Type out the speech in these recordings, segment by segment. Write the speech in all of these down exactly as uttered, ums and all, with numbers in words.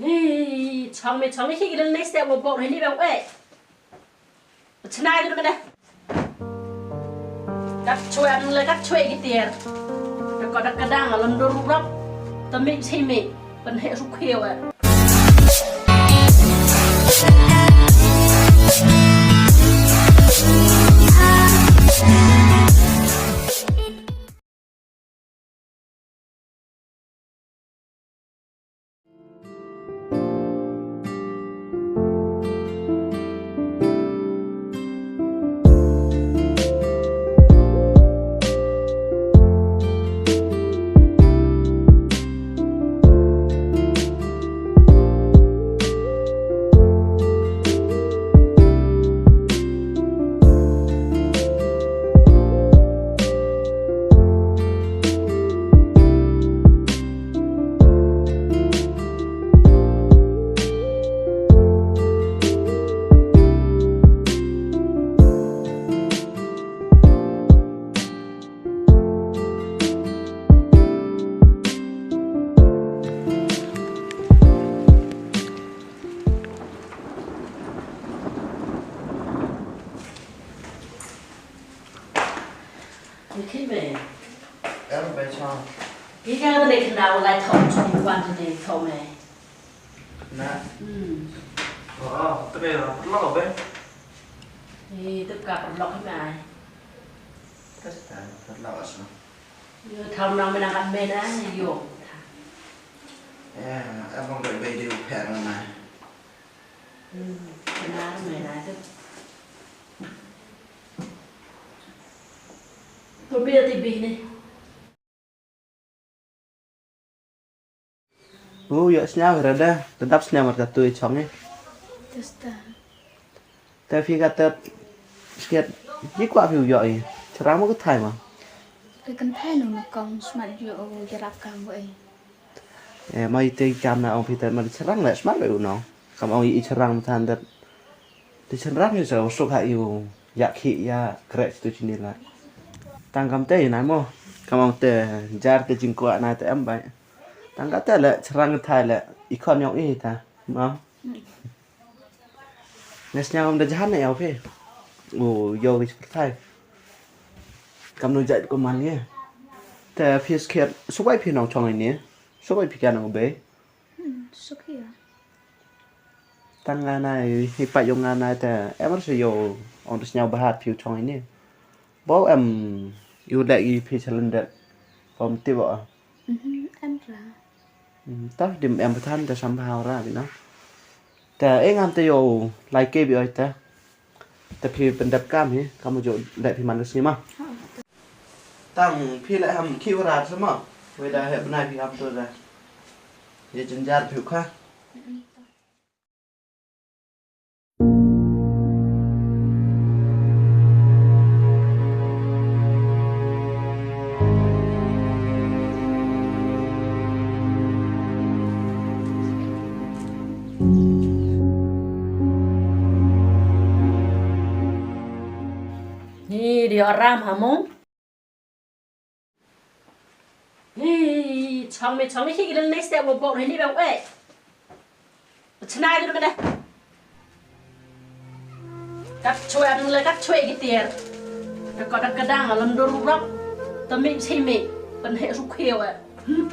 Hi, chong me, chong me, hi, gilin ne step wo bok, hi, ni bang, eh. Chna, gilin ne. Kat chwe, am le kat chwe ki tiar. Ka ko da ka dang, lam dur rap. Ta mi chi mi, pen he su khio, eh. Ni khie me. Em, bai chang. Ni ka ne khna u lai thom chu ni kwan te thom me. Na. Hmm. Oh, te me la, lok be. Ni te ka lok me ai. Te ta, te lok as. Yo tham nang me nang me na yo. Eh, abang bai bai de u pher na. Hmm, na me na te. Pur bi ti bi ne. U ïoh sñiaw hi rada, te dap sñiaw mar katu i chong i. Testa. Te phi ka te skhet, i kwah phi u ïoh i. Chara mo ka thai ma. Te kan thai no ma kong smat ïoh u jarap kam bo i. Eh, ma i te kam na ong phi te ma di chara le smat be u no. Kam ong i chara ma than det. Te chynrang ïa sa u suk ha ïa u ïa khih ïa kreh tu chini la. Tang kam te ïa na mo. Kam ong te jar te jingkwah na te em bai. Tang ka te le chynrang thai le i khon yong i ta. Mo. Nges nyang kam da jahan ne ïa phi. U ïa u ki thai. Kam nu jait ko man ye. Te phi skhet subai phi nong chong i ni. Subai phi ka nong bei. Hmm, suk hi ya. Tang nga nai, hi pa yong nga nai te, em ar se yo, ong te sñiaw bahat phi u chong i ni. Bo em, yu lek i phi chalen det. Bom ti bo. Mhm, em ra. Hmm, ta dim em pathan te sam bha ra bi na. Te e ngam te yo, lai ke bi oi te. Te phi pyndep kam hi, kam u ju leh phi man ka sngi ma. Tang phi leh ham khi wara sa ma. Wei da he bnai phi ham to da. Ye jynjar phi u kha. Ni di oram hamung. Hi, chong me, chong me, hi, gilin ne step wo bok, hi, ni bang, eh. Chna, gilin ne. Kat chwe, am le kat chwe ki tiar. Ka ko da ka dang, lam dur rap. Ta mi chi mi, pen he su khio, eh. Hmm.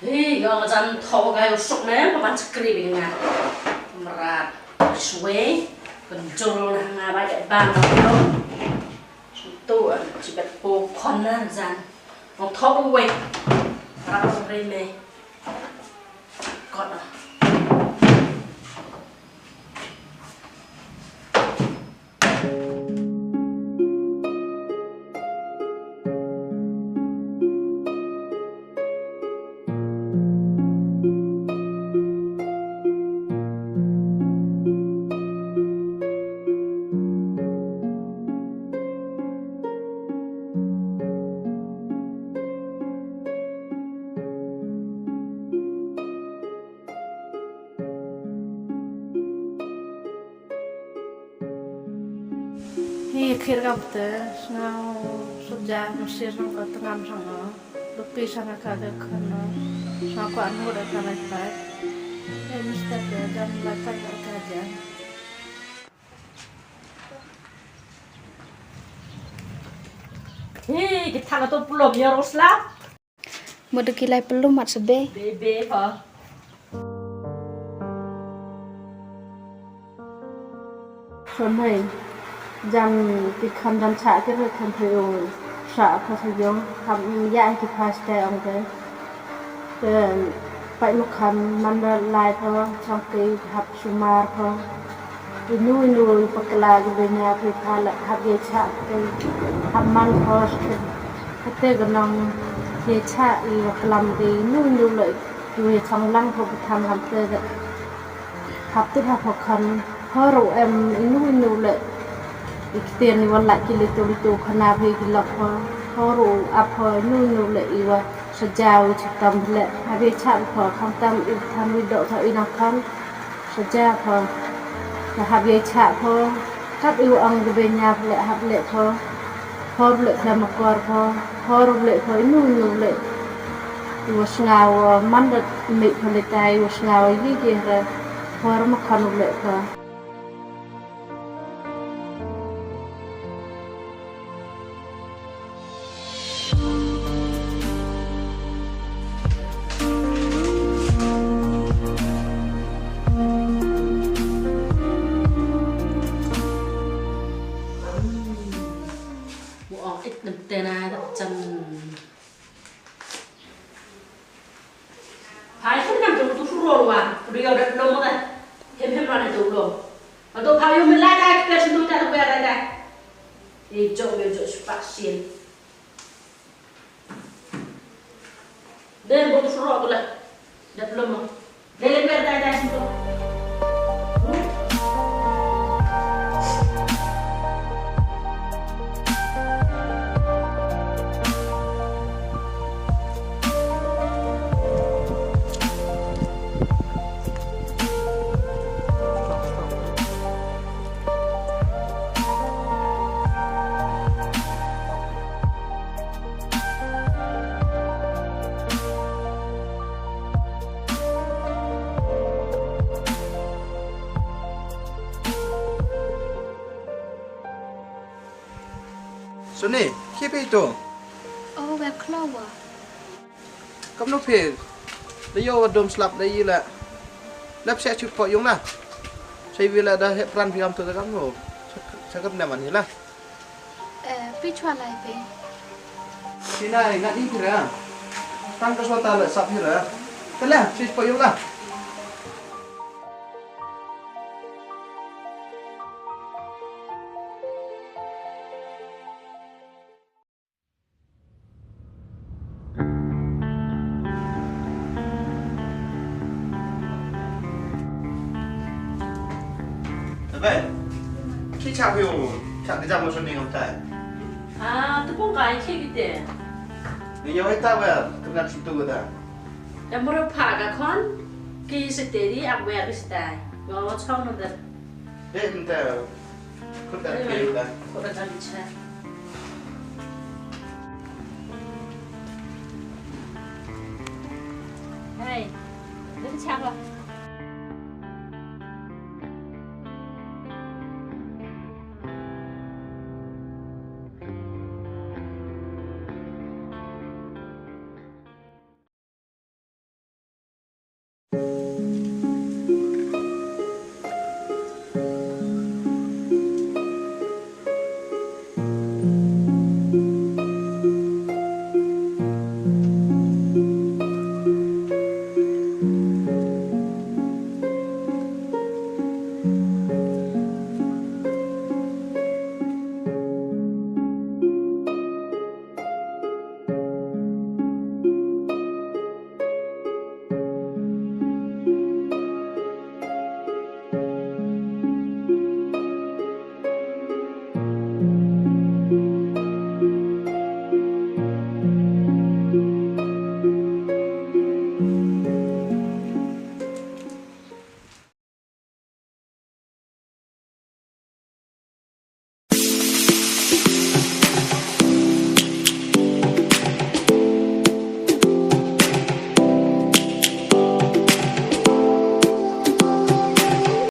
Hei, yo jan tho ga yo suk ne, ba ban skri bi nga. Mrat, shwe, kan jol na nga ba ya ban lo. Tu, chibet po khon na jan. Mo tho wei. Rap rei me. Kot. Ye khir kam te, sngaw subja, msir nang ka tengam sang o. Lupi sana ka de khana. Sngaw ko anu da ka lai pai. E mister de jam lai pai ka ka jam. Hi, kita na to pulom ya Rosla. Mo de ki lai pylum mat sebe. Bebe ha. Sonhai jam ki kham jam cha ki re kham phe o sa pha sa yong kham ya ki pha ste ong te. Te pai mo kham man da lai pha chong ki hap sumar pha. Inu inu pakla ki benya phe pha la hap ye cha te hap man pha ste. Kate ka nong ye cha i wa klam de inu inu le i wa chang lang pha ka tham lam te de. Hap te hap pha khan hor u em inu inu le i ktien i wa la ki le to le to khana pha ki lok pha hor u ap pha inu inu le i wa sa jaw i chitam le hap ye cha pha kham tam i tham i do tha i nang khan. Sa ja pho. Ka hap yei chah pho. Kap iwa ong ka beiñap leh hap leh pho. Hor leh khlem akor pho. Hor leh pho inu inu leh. Iwa sngaw man da mih pho leh tai iwa sngaw yi ki hra. Hor ma khon leh pho. Phai sum nang jong tu suror wa, tu yo dat lom ka. Hem hem rana tu lom. Ado phai yo melai dai, kper sum tu ta kper dai dai. E jong yo jong supak sin. Den bo tu suror tu la. Dat lom. Dai le kper dai dai sum tu. Suni, khie phi to? Oh, web khlo wa. Kamno phi? Da yo wa dom slap da yi la. Lap sia chu po yung la. Sai wi la da he pran phi am to da kamno. Sa kam na man hi la. Eh, phi chwa lai phi. Sina ngat i phi ra. Tang ka sota la sap phi ra. Tala, sis po yung la. Bai, ki chak yu, chak ki jam mo suni ngam tai. Ah, tu pun kai ki bite. Ni yo ita ba, kena situ kita. Yang baru pa ka kon, ki seteri ak wer ki setai. Ngo chong no da. Dei mynta khut da kei da. Khut da kan cha. Hey, lim cha ba.